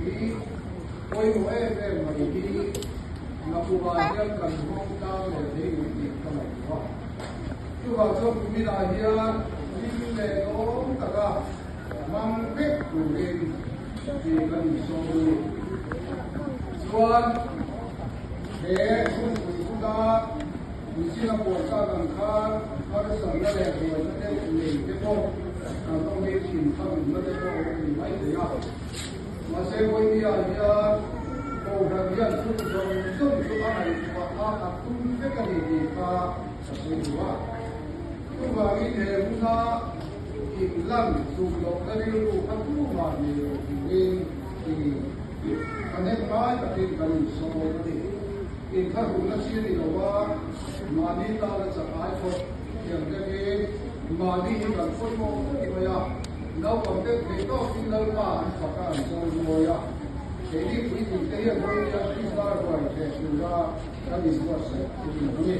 pui pawimawh em em mai hi Nakuvah hian kan hmang tlang leh thei ngei tih ka ngaihtuah a. Chuvang chuan kuminah hian hlim leh lawm taka hmang vek turin tih kan insawm a ni. Chuan he hunpui huna Michina puansa dang khan harsatna leh buaina te nei te pawh kan awm hi thintham na te pawh a awm thei mai thei a. Mahse Vawinia hian Kohhran hian thil zawng zawng chu a ngaihtuah a, a tum vek a ni tih kha ka sawi duh a. Chuvangin he huna inlan duh lohna rilru kha tumah nei lo turin i thahnem ngai takin kan insawn a ni. Inthlahrunna chi a ni lo a, mahni tana chak ai phawt thiam deuhin mahni hi kan pawimawh ber mai a. Naupang te theih tawkin Lalpa an fak a, an chawimawi a. Keini puitling te hian Rawlnia Krista ruai theh tura kan inbuatsaih thin a ni.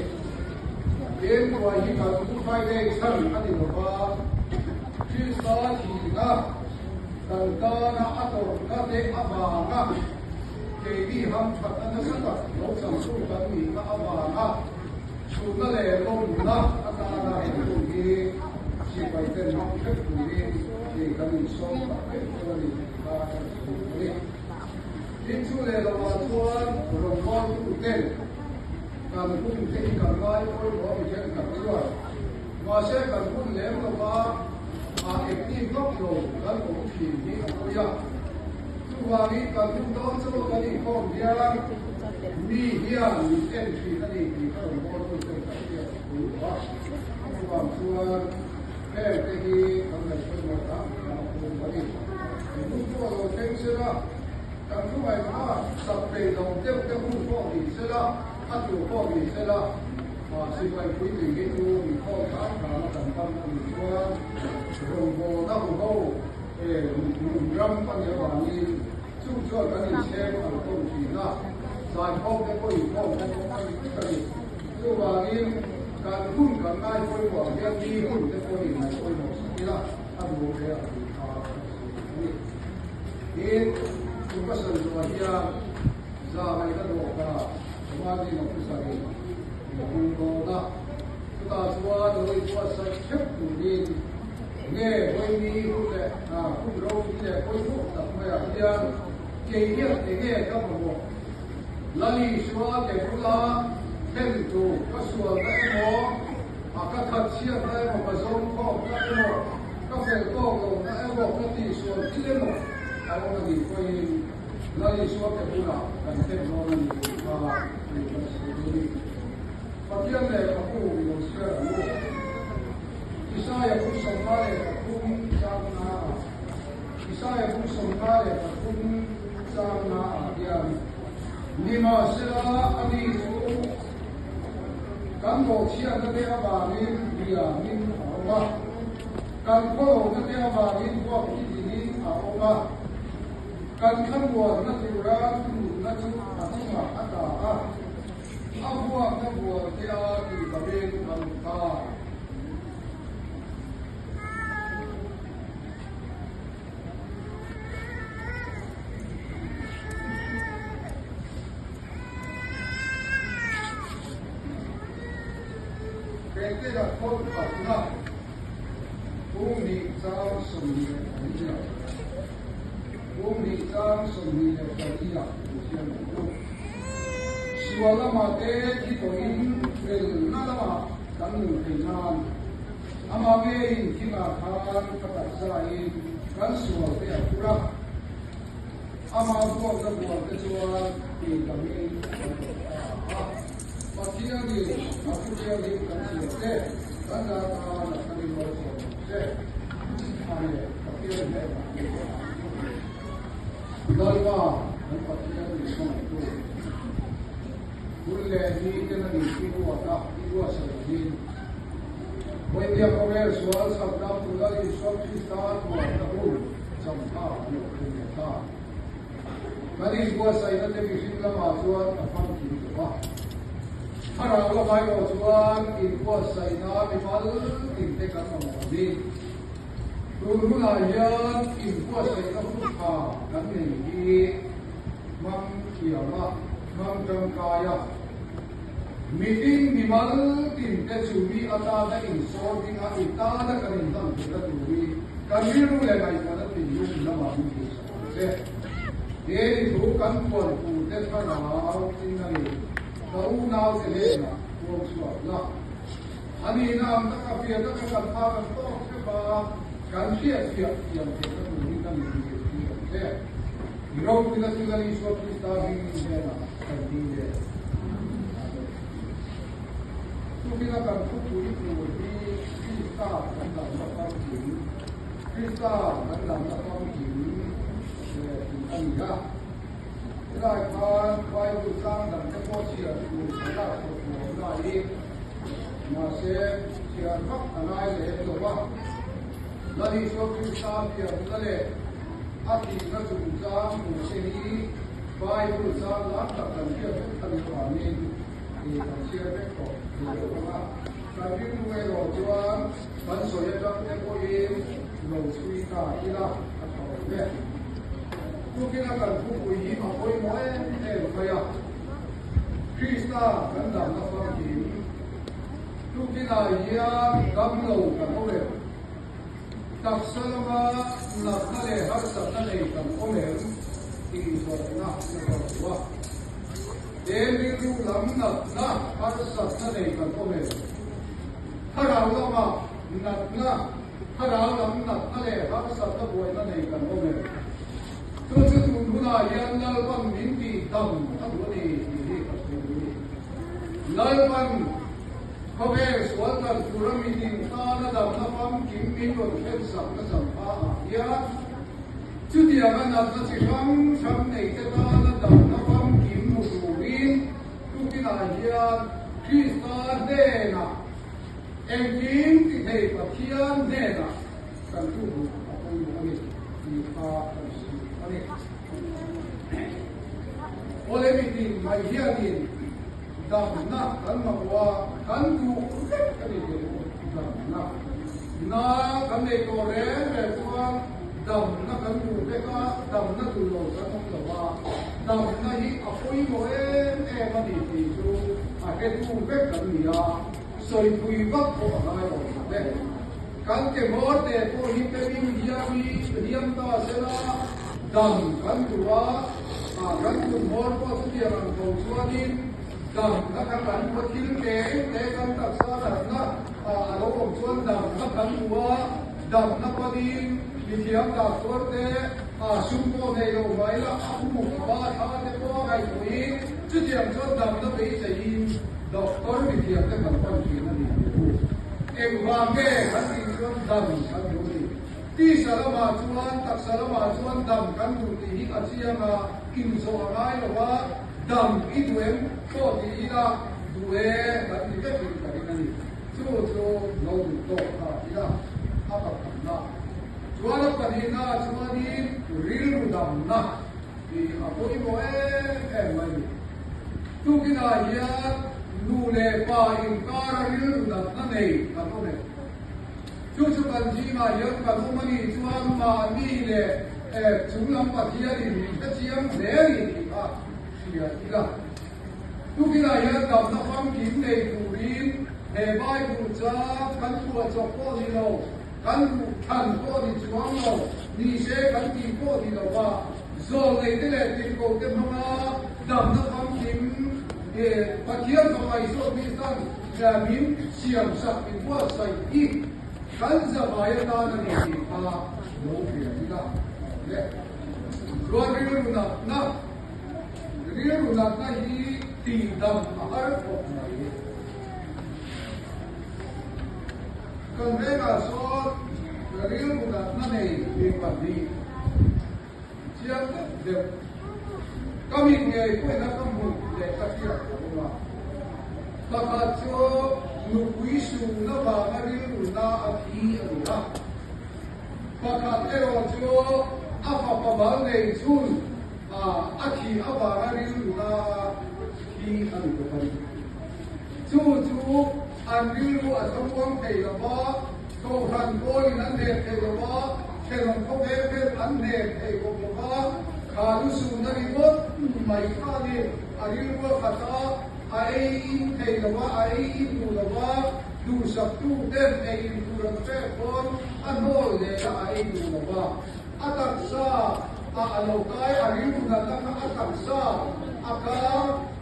Tin, ruai hi kan Good Friday chhan a ni lo va, Krista thihna kan tana a tawrhna te avanga keini hamthatna nasa tak lo changtu kan nihna avanga Chhunna leh lawmna atana he hun hi sipai ten hmang hrep turin hei kan insawm tak vek chu a ni tih kha kan hre duh a ni. Tin chu leh lohah chuan rawngbawltu ten kan hun te hi kan ngai pawimawh a mi thenkhat chuan mahse kan hun lem lova a active vak lo kan awm thin hi a pawi a. Chuvangin kan hun dawn chu kan inkhawm hian mi hian min en thin a ni tih ka rawn bawl tu ten ka hriat a pui lo a. Chuvang chuan heng te hi kan ngaihpawimawh hram hram a pawimawh a ni. Eng hun pawh lo thleng sela, kan thu ngaihtuah sak peih lo deuh te hun pawh ni sela, a tur pawh ni sela, sipai puitling hi chu inkhawm hram hram a kan pan a nih chuan rawngbawlna huho He ram a nih avangin chung chuan kan inchheng a lo tawn thin a, zaikhawm te pawh inkhawm te pawh a ni vek a ni. Chuvangin kan hun kan ngai pawimawh ang hian mi hun te pawh in ngai pawimawh sak ila a duh hle a tih kha ka sawi a ni. Tin, chu ka sawi zawh hian za ngaihna dawhka commanding officer in min hung dawn a, chutah chuan lo inbuatsaih theuh turin Nge Vawiini hun leh hun ropui leh pawimawh tak maiah hian kei hian enge ka mamawh? Lali Isua ke bula thlen tur ka sualna emaw, a ka thatchhiatna emaw, ka zawngkhawmna emaw, ka fel tawk lohna emaw, ka tihsual thil emaw a awm a nih pawhin Lali Isua ke bulah kan thlen dawn a ni tih kha hei kan sawi a ni. Pathian lehkhabu i lo chhiar ang u. Isaia bung 53 chang naah Isaia bung 53 chang naah hian, Nimahsela ani chu kan bawhchhiatna te avangin hliamin a awm a, kan khawlohna te avangin vuak hi dingin a awm a, kan thlamuanna tura thununna chu a chungah a tla a, A vuakna bual te a tih lovin kan ta. Petera thawn khatna bung hnih chang 24 ah bung hnih chang 24 ah Pathian a awm. Sual lamah te thi tawhin felna lamah kan nun thei nan amah ngeiin thingah khan ka taksain kan sual te a phur a, amah buakna bual te chuan tih tamin kan awm ta a. Pathianin a thu thianghlim kan chhiar te kan zah tan a thanin malsawm ang che. Amen. Pathian hnenah min pe ang. Lalpa kan Pathian min hmangaihtu, hun leh ni ten a nih i ruat a, i ruatsawi angin, Vawinia khawvel sual chhakdam tu Lal Isua Krista tuarna hun chamtha an lo thleng leh ta. Kan inbuatsaihna te mihring lamah chuan a famkim lo va, thlarau lamah erawh chuan inbuatsaihna mimal tin te kan mamawh a ni. Tun hunah hian inbuatsaihna hun tha kan nei hi hmang thiam a, hmang tangkai a. Mitin mimal tin te chu mi atana insawr ding a, i tana kan inhlan theihna turin kan rilru leh ngaihtuahna thinlung lamah min duhsak ang che. He ni thu kan puan tur te thlarau in a ni. Ka unaute hnenah puang chhuak la. A nihna ang taka fiah taka kan tha kan tawk hrep a, kan hriatfiah thiam theihna turin a ni tih hi ang che. I ropuina chu Lal Isua Krista hmingin hnenah kan ding ve. Amen. Chuvina kan thupui tur hi Krista kan damna famkim, Krista kan damna famkim tih a ni a. Helai khan Bible tlang dang te pawh chhiar tur kan lak chhuah tur awm laiin mahse chhiar vak a ngai lem lo a. Lal Isua Krista pianna leh a thihna chungchang hmuhte hi Bible chang lam tak kan hriat vek a nih avangin kan chhiar vek tawh thei lo ang a. Kan rilru erawh chuan kan sawi atang te pawhin lo chhui ta ila a tha awm e. Tukin a kan thupui hi a pawimawh em em mai a, Krista kan damna famkim tukinah hian damlo kan awm em? Taksa lama natna leh harsatna nei kan awm em tih zawhna ka zawt duh a. He rilru lam natna harsatna nei kan awm em? Thlarau lama natna, thlarau lam natna leh harsatna buaina nei kan awm em? Chu chu tun hunah hian Lalpan min tih dam a duh a ni tih hi ka sawi duh a ni. Lalpan khawvel sual dan tura mitin tana damna famkim min rawn thlensak na changpha ah hian chutianga natna chi hrang hrang neite tana damna famkim hmu turin tukinah hian Krista hnenah engkim ti thei Pathian hnenah kan tu duh a pawimawh a ni tih kha kan sawi duh a ni. Awle mitin mai hianin damna kan mamawh a, kan duh vek a ni tih pawh damna na kan nei tawh reng reng chuan damna kan duh vek a, damna duh lo kan awm lo a, damna hi a pawimawh em em a ni tih chu a hretu vek kan ni a, sawipui vak pawh a ngai lo ang e. Kan ke hmawr te pawh hi pemin hiam hi hliam ta sela dam kan duh a, kan kut hmawr pawh chutiang ang tho chuanin damna kha kan hmu thil te te kan taksa natna a lo awm chuan damna kan duh a, damna panin mithiam doctor te sum pawh nei lo mai la a buk a ba thla te pawh a ngaihtuahin chutiang chuan damna beiseiin doctor mithiam te kan pan thin a ni tih hu. Engvang nge kan tih chuan dam kan duh a ni. Tisa lamah chuan taksa lamah chuan dam kan duh tih hi a chiang a, inzawh a ngai lo a, dam i duh em pawh ti ila duh e kan ti vekin ka ring a ni. Chu chu lo duh tawk kha ila a pakhatna. Chuan a pahnihnaah chuanin rilru damna tih a pawimawh em em mai a ni. Tukinah hian nu leh pa inkara rilru natna nei kan awm em? Chu chu kan zingah hian kan awm a nih chuan mahni leh chunglam Pathianin min hrechiang hle a ni tih kha hria ila. Tukinah hian damna famkim nei turin he Bible cha kan phuahchawp pawh ni lo, kan duh than pawh ni chuang lo, ni se kan tih pawh ni lo va, Zawlneite leh tirhkohte hmanga damna famkim Pathian fapa Isua Kristan min siamsak min buatsaih hi kan zavai atan a ni tih kha lo hria ila awm e. Chuan rilru natna, rilru natna hi tihdam a har khawp mai. Kan vengah sawn rilru natna nei mi pahnih Chiang deuh deuh. Ka mit ngei pawhin a ka hmuh leh ka hriat ka awm a. Pakhat chu nupui suhna vanga rilruna a thi a ni a. Pakhat erawh chu a fapa mal nei chhun a thih avanga rilruna thi a ni bawk a ni. Chu chu an rilru a thlamuang thei lo va. Kohhran pawlin an hneh thei lo va, thenawm khawvel ten an hneh thei bawk lo va, kha lusun a ringawt mai khanin a rilru a khat a, a ei in thei lo va, a ei in duh lo va, duhsaktu ten ei in tur an pek pawn a hnawl zel a, a ei duh lo va. A taksa ah a lo kai, a rilru natna kha a taksa a ka,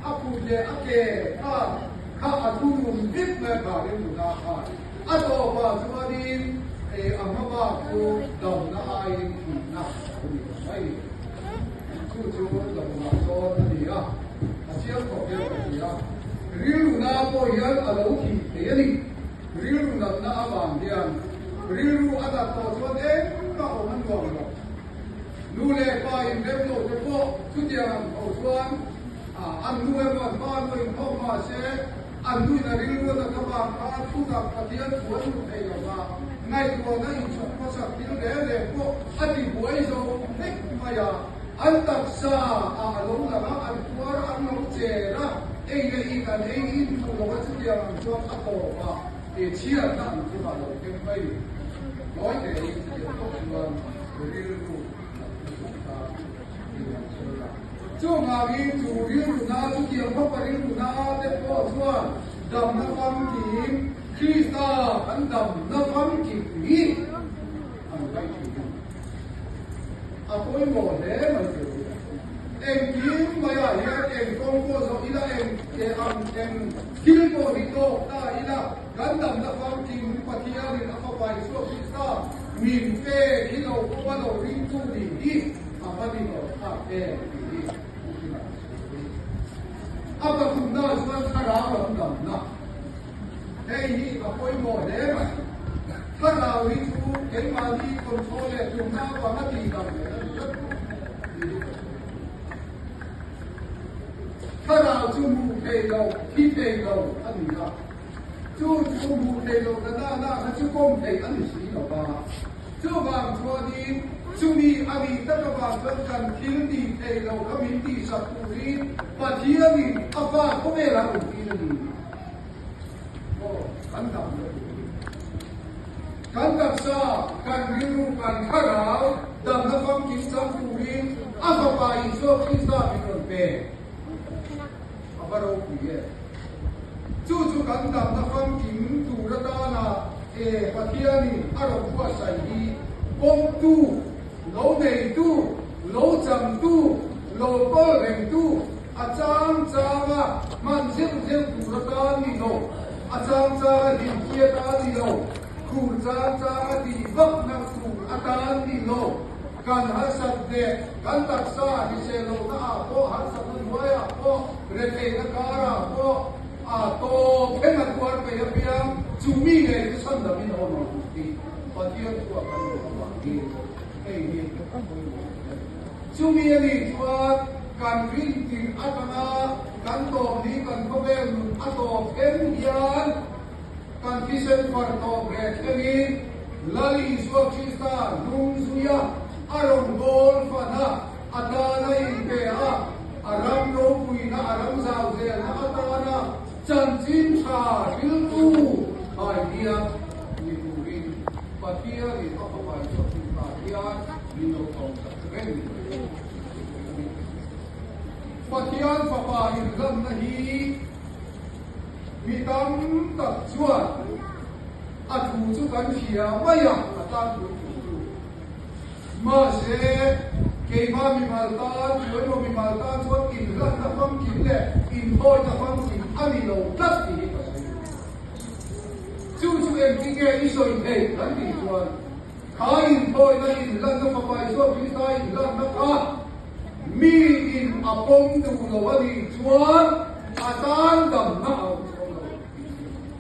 a kut leh a ke kha kha a thunun vek mai a kha rilru na khan. A tawpah chuanin a hma bak chu damna aiin thihna a lo ni ta mai. Chu chu damna zawn a ni a, a chiang khawp hian ka hria. Rilru na pawh hian a lo thih thei a ni. Rilru natna avang hian rilru a nat tawh chuan engmah awm a nuam lo. Nu leh pa inrem lo te pawh chutiang ang tho chuan an nu emaw an pa emaw inkhawm mahse an nuin a rilru a nat avang khan thutak Pathian thu an hmu thei lo va, ngaihtuahna inchhuk hmasak thil reng reng pawh a ti buai zo vek mai a. An taksa ah a lo lang a, an tuar a, an lo chen a, ei leh in an ei in duh lo a, chutiang ang chuan a tawp a, he chhiatna an chungah lo thleng mai nawi tein chutiang tawk chuan rilru natna chung ta in an sawi a. Chuvangin chu rilru na, chutiang khawpa rilru na te pawh chuan damna famkim, Krista kan damna famkim hi an ngaih thin a ni. A pawimawh hle mai tur hi. Engkim maiah hian eng kawng pawh zawh ila, eng ang eng thil pawh hi tawk ta ila, kan damna famkim hi Pathianin a fapa Isua Krista min pek hi lo pawm a lo ringtu nih hi a va ni lo thlak em tih hi Putin-a a sawi a ni. A pathumna chuan thlarau lam damna. Hei hi a pawimawh hle mai. Thlarau hi chu keimahni control leh tumna avanga tih dam leh a ni tlat lo tih hi ka sawi a ni. Thlarau chu hmuh thei lo, thi thei lo a ni a. Chu chu hmuh thei lo na na na kha chu kawm thei a ni si lo va. Chuvang chuanin chumi a nih tak avang chuan kan thil tih thei lo kha min tihsak turin Pathianin a fa khawvelah rawn tir a ni. Aw, kan dam na tur hi. Kan taksa, kan rilru, kan thlarau damna famkim chang turin a Fapa Isua Krista min rawn pe. A va ropui e. Chu chu kan damna famkim tur atana e Pathianin a rawn buatsaih hi pawmtu, lo neitu, lo changtu, lo kawl rengtu, A chang changa hman zeuh zeuh tur atan ni lo, a chang changa hlimpui atan ni lo, khur chang changa tih vakna tur atan ni lo. Kan harsat leh kan taksa hrisel lohna ah pawh, harsatna hnuaiah pawh, retheihna karah pawh a tawp thleng a tuar peih apiang chu mi ngei chu chhandam in a awm ang tih Pathian thu ah kan hmuh avangin hei hi a pawimawh hle. Chumi a nih chuan kan rintir atanga kan tawp ni kan khawvel nun a tawp thleng hian kan thisen far tawp reh thlengin Lal Isua Krista hnung zuia a rawngbâwl fana atana inpe a, a ram ropuina a ram zau zelna atana chanchin tha hriltu khaidiak ni turin Pathianin a Fapa Isua Krista hian min lo tawng tak reng mai a ni. Pathian Fapa inhlanna hi mi tam tak chuan a thu chu kan hria mai a, a tlangpui thu chu. Mahse, keimah mimal tan, tuemaw mimal tan chuan inhlanna famkim leh inthawina famkim a ni lo tlat tih hi ka sawi duh. Chu chu engtin nge i sawi theih kan tih chuan, Kha inthawina inhlanna Fapa Isua Krista inhlanna kha mi in a pawm duh lo a nih chuan a tan damna a awm chuang lo tih chu a ni.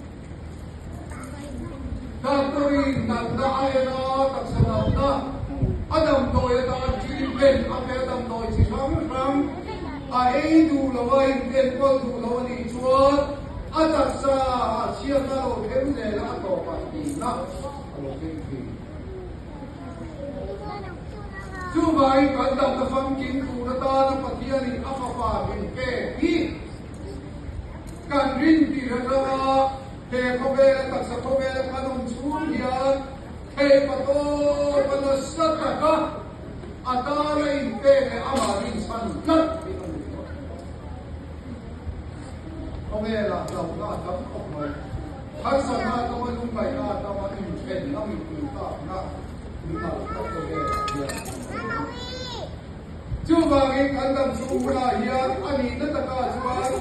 Doctor in natna a en a, taksa natna a damdawi atan treatment a pe a, damdawi chi hrang hrang a ei duh lo a, inenkawl duh lo a nih chuan a taksa a chhiatna lo thleng zel a, a tawpah tihna A lo thleng thin. Chuvangin kan damna famkim tur atana Pathianin a Fapa min pek hi kan rin tir atanga He khawvela taksa khawvela kan awm chhung hian theihpatawp a nasa taka a tana inpek leh amah rinchhan tlat hi a ni tawh. Khawvela hlauhna a tam khawp mai. Harsatna a tam a, lungngaihna a tam a, inthenna mipui takna nalhna khawvelah hian a awm. Chuvangin kan dam chhung hunah hian a nihna takah chuan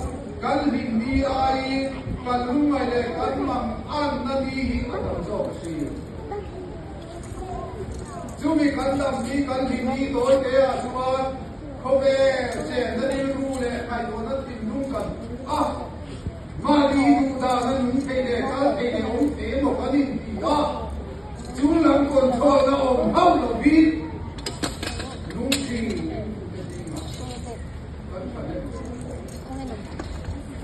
kan hlim ni aiin kan lungngaih leh kan mang anna ni hi a tam zawk a si. Chumi kan dam ni kan hlim ni tawi te ah chuan khawvel chenna rilru leh ngaihtuahna thinlung kan pu a, mahni duhdan a nung thei leh kal thei leh awm thei emaw kan inti a. Chu lam control na awm hauh lovin lungthin ringtute zingah kan tha deuh tawh bawk.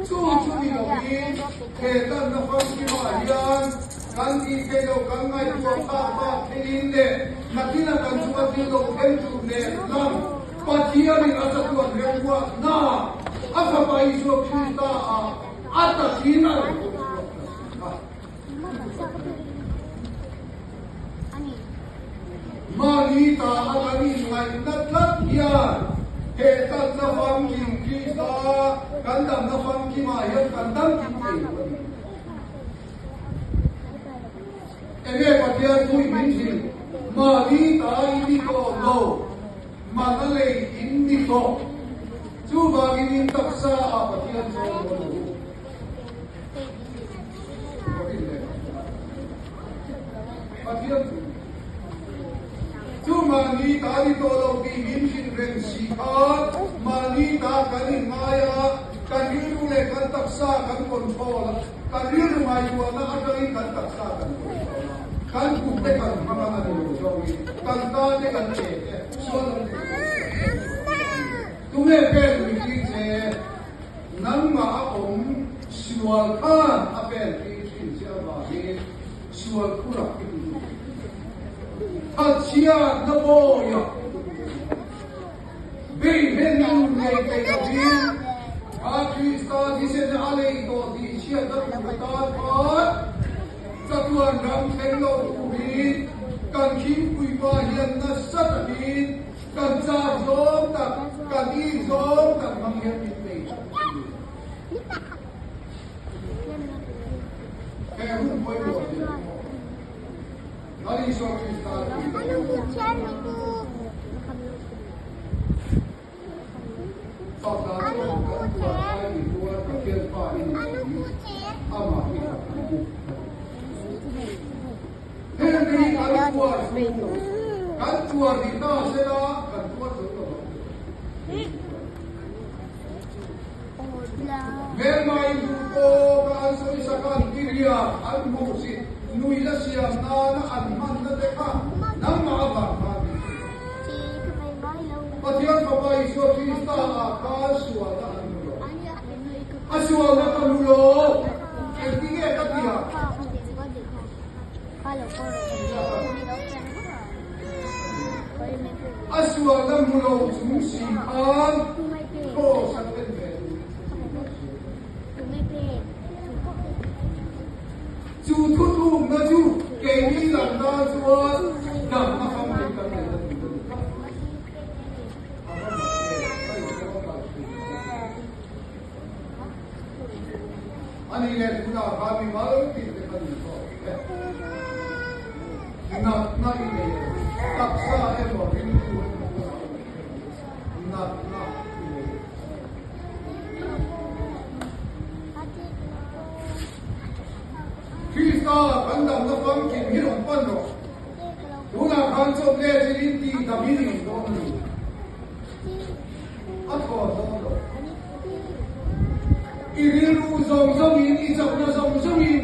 Chu chu ni lovin he tanna famkimah hian kan tih theih loh kan ngaihtuah phak bak thilin leh nakin a kan chunga thil lo thleng tur nen lam Pathianin a chatuan remruatna a Fapa Isua Krista ah a takin a rawn kawng chhuak ta si a. Mahni ta a kan inngaihna tlat hian he tatna famkim Krista kan damna famkimah hian kan dam kim thei lo a ni. Enge Pathian pui min hrilh? Mahni ta i ni tawh lo, mana lei in ni tawh. Chuvangin in taksa ah Pathian chawl dawn lo. Chu mahni ta ni tawh lo tih min hrilh reng si khan mahni ta kan inngai a, kan rilru leh kan taksa kan control a, kan rilru ngaihtuahna atangin kan taksa kan control a, kan kut te kan hmang a, a ni lo zawngin kan ta te kan ke te sual an nei tawh a ni. Tunge pen mihring che? Nangmah a awm sual khan a pen tir thin che avangin sual phurah i ti duh. Thatchhiatna bawiah beihen nun nei thei lovin a Krista thisen a lei tawh tih chhiatna tur atan khan chatuan ram thleng lo turin kan Khingpuipa hian nasa takin Kan chak zawng tak, kan ih zawng tak hmang hian min nei tlat a ni. He hun pawimawh zia hi maw? Lal Isua Krista tih te Fak dan chuan kan tuar lai ni tuar Pathian fa i ni si, amah i fak ang u a ti. Heng hi kan tuar chu kan tuar ni ta sela kan tuar zo lo ang. Hmelma in duh tawk a an sawi sak a, an tiriah an hmuh zit nui la siam nana an hmanna te kha nangmah avang khan min hrilh a. Pathian Fapa Isua Krista ah khan sualna an hmu lo. A sualna ka hmu lo. Engtinge ka ti ang? A sualna hmu lo chung si khan cross a pen ve turin Chu thuthlukna chu keini lam tan chuan damna famkim kan neihna tur a ni tlat. A va mak em, ka inhriat a kal thin a ni. A nih leh tunah khan mi mal tih te kha ni zawk e. Natna i nei em? Taksa emaw rilru emaw thlarau emaw natna i nei em? Krista kan damna famkim hi rawn pan rawh. Tunah khan chawp leh thilin tih dam hi ni dawn a ni. A thawn dawn lo. I rilru zawng zawngin, i chakna zawng zawngin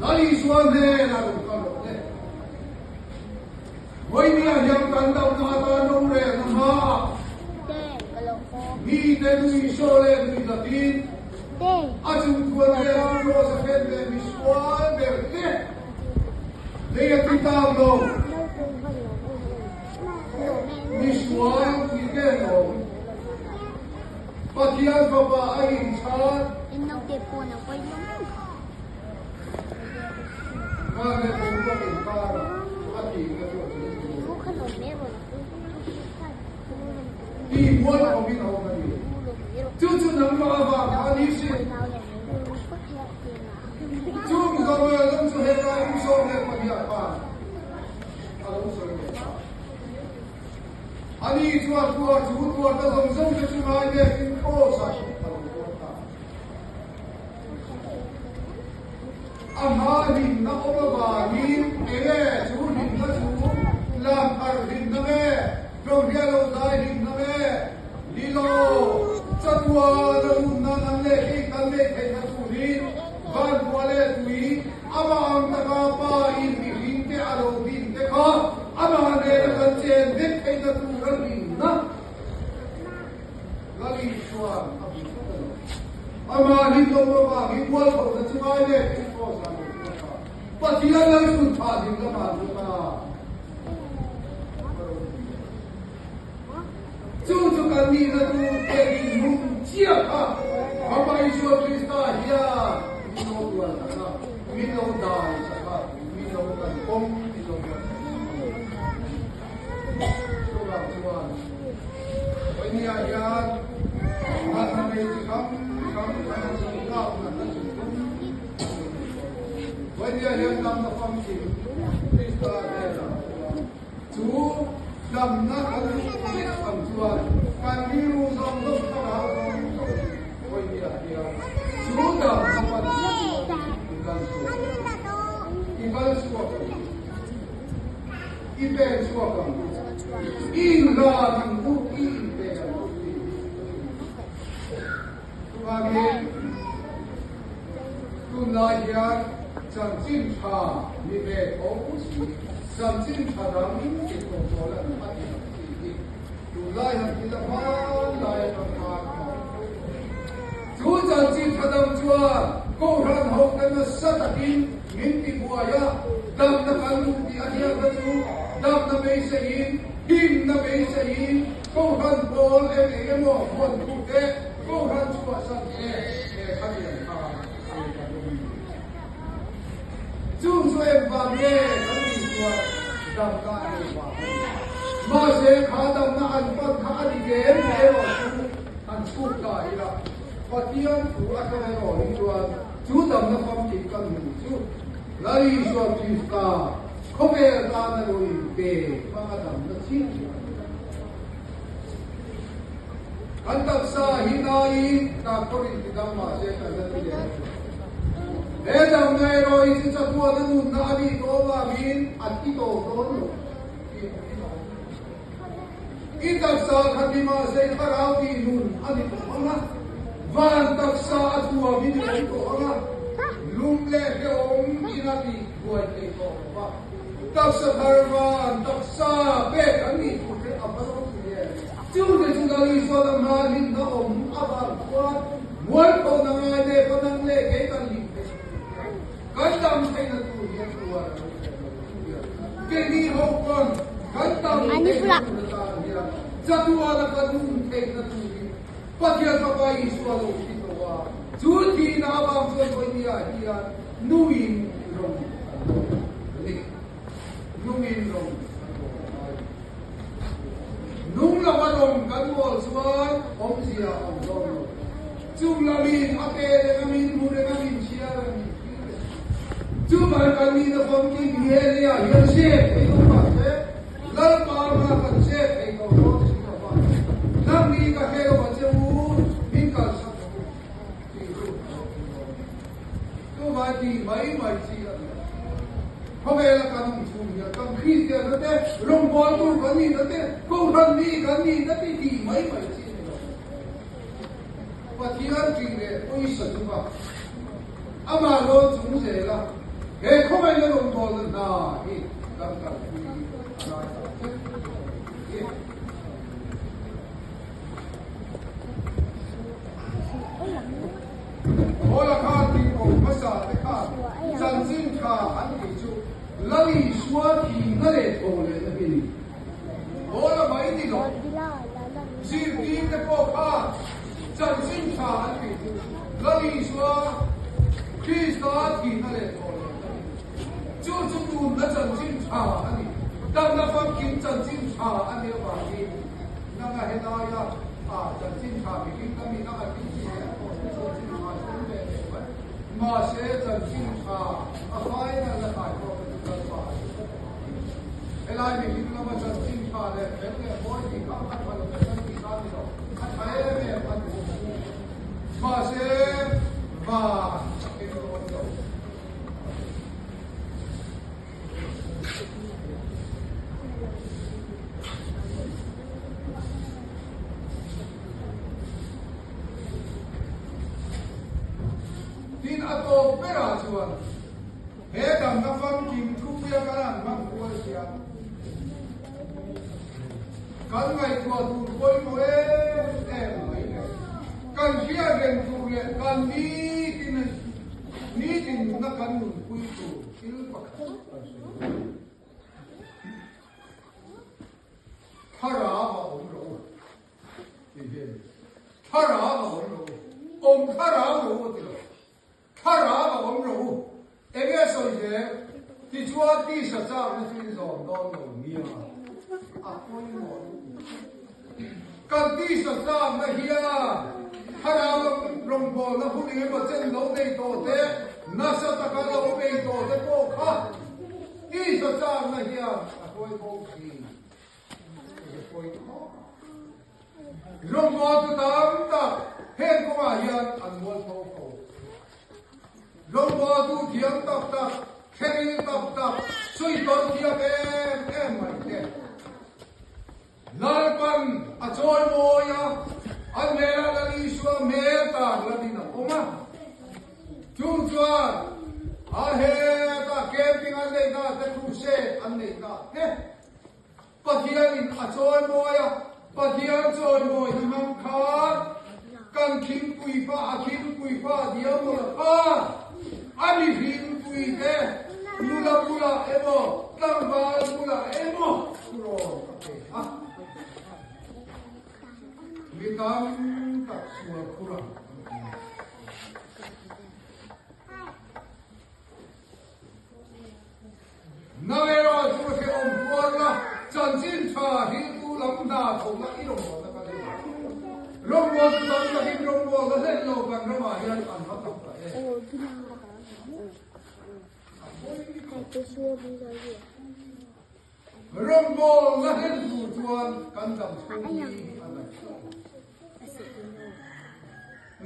Lal Isua hnenah rawn kal rawh le. Vawinia hian kan damna atan rorelna hmaah mite nui saw leh nui zatin a chungthuan vel Kraws a khen leh misual ber te lei a ti tak lo. Misual tih em awm? Pathian Fapa a inchhan. Nangmah avang kha a ni sin. Chung zawng leh chu helai kum 12 khan a lo sawi leh ta. Ani chuan tuar chu tuarna zawng zawng te chu ngai vekin Kraws-ah a lo tuar ta. A hma hlimna awm avangin enge chu hlimna chu lamthar hlimna nge, tlawmhriat lo zai hlimna nge ni lo? Chatuan a nunna nan leh kei kan neih theihna turin vankhua leh tui amah ang taka Pa in mihring te a lo din te kha amah nena kan chen vek theihna tur a hlimna. Lali chuan a hmu tlat a lo. Amah hi tlawm avangin mualphona chu ngai leh thil pawh zan lo chu a tha. Pathian lalchhun thah ding lamah an lut a. Chu chu kan nihna tu te dinhmun chiah kha Baba Isua Krista hian min lo tual sak a, min lo dai sak a, min lo kan pawm, min lo buatsaih sak a ni. Chuvang chuan Vawinia hian natna nei chi hrang hrang kan chung kap natna chung tum Vawinia hian damna famkim Krista hnenah chuan chu damna kan duh vek ang chuan kan rilru zawng zawng thlarau zawng zawng Vawinia hian chu damna pan i kal chhuak i kal chhuak ang. I pen chhuak ang u. I inhlan ang u, i inpe ang u tih hi ka ring. Chuvangin, tunlai hian chanchin tha ni ve tho si, chanchin tha dang ti tawh pawl an a ti ang tih hi tunlai han ti la hmanlai atang khan a awm fo tawh. Chu chanchin tha dang chuan Kohhran ho te nasa takin min ti buai a, damna kan duh tih a hriatna chu damna beiseiin, himna beiseiin Kohhran pawl eng eng emaw huan thu te Kohhran chhuahsan te he khatiang kha a ni kan awm ni. Chung chu engvang nge kan tih chuan damna a nei vang a ni. Mahse kha damna an pan kha a dik em erawh chu han chhuk ta ila Pathian thu atang erawh hi chuan chu damna famkim kan hmuh chu Lal Isua Krista khawvel tana lo inpe hmanga damna chiah hi a ni. Kan taksa hi naiin doctor in ti dam mah se kan la ti leh lo. He damna erawh hi chu chatuana nunna a nih tawh avangin a thi tawh dawn lo tih a thi tawh. I taksa kha ti mah se i thlarau tih nun a ni tawh ang a, van taksa a thuam in i awm tawh ang a, lum leh hrehawm in a tih buai thei tawh lo va. Taksa thar van taksa pek an nih tur te a va ropui em! Chu te chu Lal Isua la hma hlimna awm avang chuan mualphona ngai leh panang leh kei kan hlim theih na tur hian kan dam theihna tur hian tuar a lo hreh lo chu hian keini ho pawn kan dam theihna tur atan hian chatuana kan um theihna turin Pathian Fapa Isua lo thi tawh a, chu thihna avang chuan vawinia hian nuin rawng an bawl a ni. Nungin rawng an bawl a ngai. Nung lova rawng kan bawl chuan awmzia a awm dawn lo. Chung lamin a pe reng a, min hmu reng a, min chhiar a, min thlir reng. Chuvang kan nihna famkim hi he leiah hian zep thei lo mahse, Lalpa hma kan zep thei tawh dawn si lo va, nangni ka hre lo a che u, min kalsak rawh u tih hun a lo thleng dawn. Chuvai ti mai mai chi a ni lo. Khawvela kan awm chhung hian kan Kristianna te, rawngbawltu kan nihna te, Kohhran mi kan nihna te ti mai mai chi a ni lo. Pathian ṭih leh pawisa chunga amah rawn chung zela he khawveila rawngbawlna hna hi kan kalpui a ngai tak zet a ni. Paula khan tih awm hmasa te khan chanchin tha an tih chu Lal Isua thihna leh thaw lehna hi a ni. Paula mai ni lo, zirtir te pawh khan chanchin tha an tih chu Lal Isua Krista thihna leh thaw lehna hi a ni. Chu chu tunna chanchin tha a ni. Damna famkim chanchin tha a nih avangin nanga helaia chanchin tha mihring ka mina a tih chi em? Mahse chanchin tha a final na kai pawh ka chu Lalpa a ni tlat a. Helai mihring lama chanchin tha leh fel leh mawi tih kha a tha lo vek an tih kha a ni lo, a tha em em a ni. Mahse van a keng dawn lo. Tin, a tawp berah chuan he damna famkim thupuia kan han hman kual hian kan ngaihtuah tur pawimawh em em mai leh kan hriat reng tur leh kan nitin nitin nuna kan nunpui tur thil pakhat kan sawi dawn. Thlarau a awm rawh u tih hi a ni. Thlarau a awm rawh u. Awm thlarau rawh u a ti lo. Thlarau a awm rawh u. Eng nge sawi zel? Tichuan tisa chakna chu in zawm dawn lo nia. A pawimawh lutuk. Kan tisa chakna hian thlarau rawngbawlna hun engemaw chen lo nei tawh te, nasa taka lo bei tawh te pawh kha tisa chakna hian a hruai bo thin. Rawngbawl chu tam tak heng kawngah hian an mual tho fo. Rawngbawl tu thiam tak tak, thlengil tak tak, suihtawn thiam em em mai te. Lalpan a chawi mawi a, an hmelah Lal Isua hmel tar lanin a awm a. Chung chuan a hetah camping an neihna te, crusade an neihna te, Pathianin a chawimawi a, Pathian chawimawina hmang khan kan khingpui pa, a khingpui pa diamawla khan a mihringpui te nula bulah emaw tlangval bulah emaw thurawn a pe a. Mi tam tak sual khur ang an ti a. Nang erawh chu hrehawm puar la, chanchin tha hriltu lam hna tho la i rawngbawlna ka nei a. Rawngbawltu tam takin rawngbawlna hlen lo kan ramah hian an va tam ta em? Rawngbawlna hlen tur chuan kan dam chhung hi a ngaih tawh.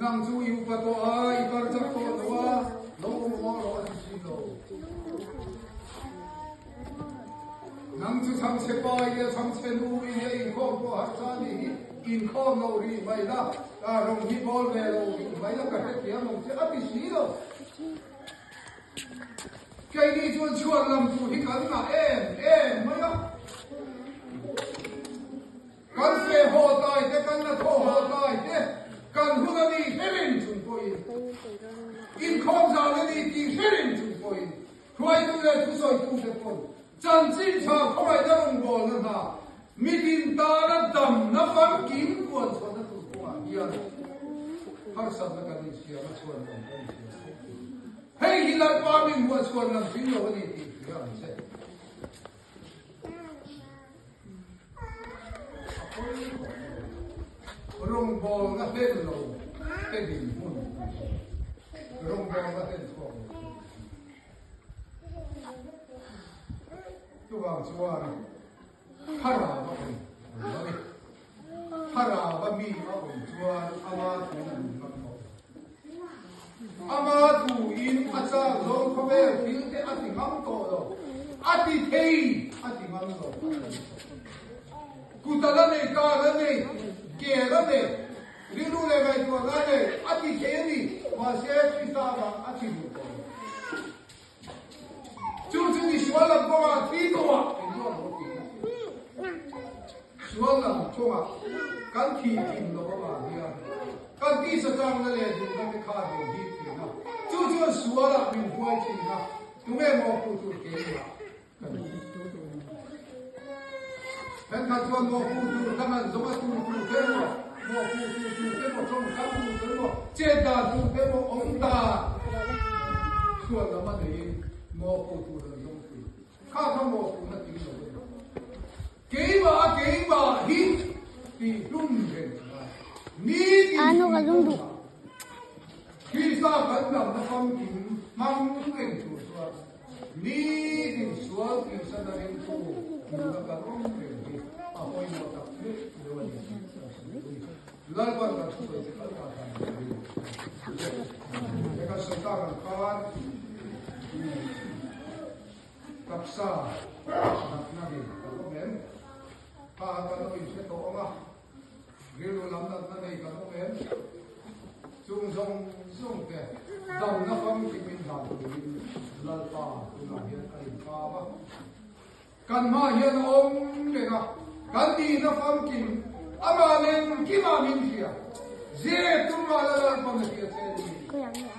Nang chu i upa tawh a, i kal chak tawh lo a, lo awm awm rawh a ti si lo. Nang chu chhangchhe pa i nia, chhangchhe nu i nia, inkhawm pawh harsa a nih hi, inkhawm lo rih mai la, rawng hi bawl ve lo rih mai la, ka hrethiam ang che a ti si lo. Keini chuan chhuat lam tur hi kan ngah em em mai a. Kan feh haw tai te, kan la thaw haw tai te, kan hun a ni hrerin chung pawhin, inkhawm zan a ni tih hrerin chung pawhin, hruaitu leh thusawitu te pawn chanchin tha khawngaihna rawngbawlna hna mitin tana damna famkim kuan chhuahna tur kawngah hian harsatna kan insiam a, chhuan lam kan insiam fo thin. Hei hi Lalpa min huah chhuan lam tling lo a ni tih hria ang che. Rawngbawlna hlen lo te dinhmun rawngbawlna hlen chhuak lo chuvang chuan thlarau a awm lo a ni. Thlarau a mi a awm chuan ama thu a nun ngam tawh lo. Ama thuin a chak zawng khawvel thil te a ti ngam tawh lo, a ti thei a ti ngam lo. Kut a la nei, kar a nei, ke a la nei, rilru leh ngaihtuahna a nei, a ti thei a ni, mahse Krista avang a thi duh tawh lo. Chu chu ni sual lam kawngah thi tawhah engruah maw ti na? Sual lam kawngah kan thi thin lo avang hian kan tisa changna leh duhna te kha min hip thin a, chu chuan sualah min huai thin a, tunge maw pu tur keimah ka ni. Thenkhat chuan maw pu tur dang an zawng a, tur tur te emaw, maw pu tur tur te emaw, tawngkam tur te emaw, chet dan tur te emaw, awm dan chhuan lam a neiin maw pu tur an zawng thin. Kha kha maw pu na tling lo a ni. Keimah a keimah hi tih hlum reng a ngai. Nitin tih hlum a. Krista. Lalpa kan damna famkim hmang reng tur chuan nitin sual tihsan a ringtu nuna kan awm reng hi a pawimawh tak meuh meuh a ni tih kan sawi pui. Lalpan kan thusawi che kal ta tan kan ring he kan sawi tak ang khan taksa natna nei kan awm em? Kha kan lo inhre tawh ang a, rilru lam natna nei kan awm em? Chung zawng zawng te damna famkim in hlan turin Lalpa tunah hian a inkham a. Kan hma hian a awm reng a, kan nihna famkim amah lem kima min hria. Zep tumah la Lalpa na hria che ni.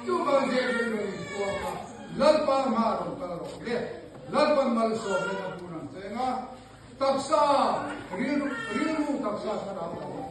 Chuvang zep in rawn inpuang a, Lalpa hma rawn kal rawh le. Lalpan malsawm leh na hun ang cheng a, taksa rilru taksa thlarau lam.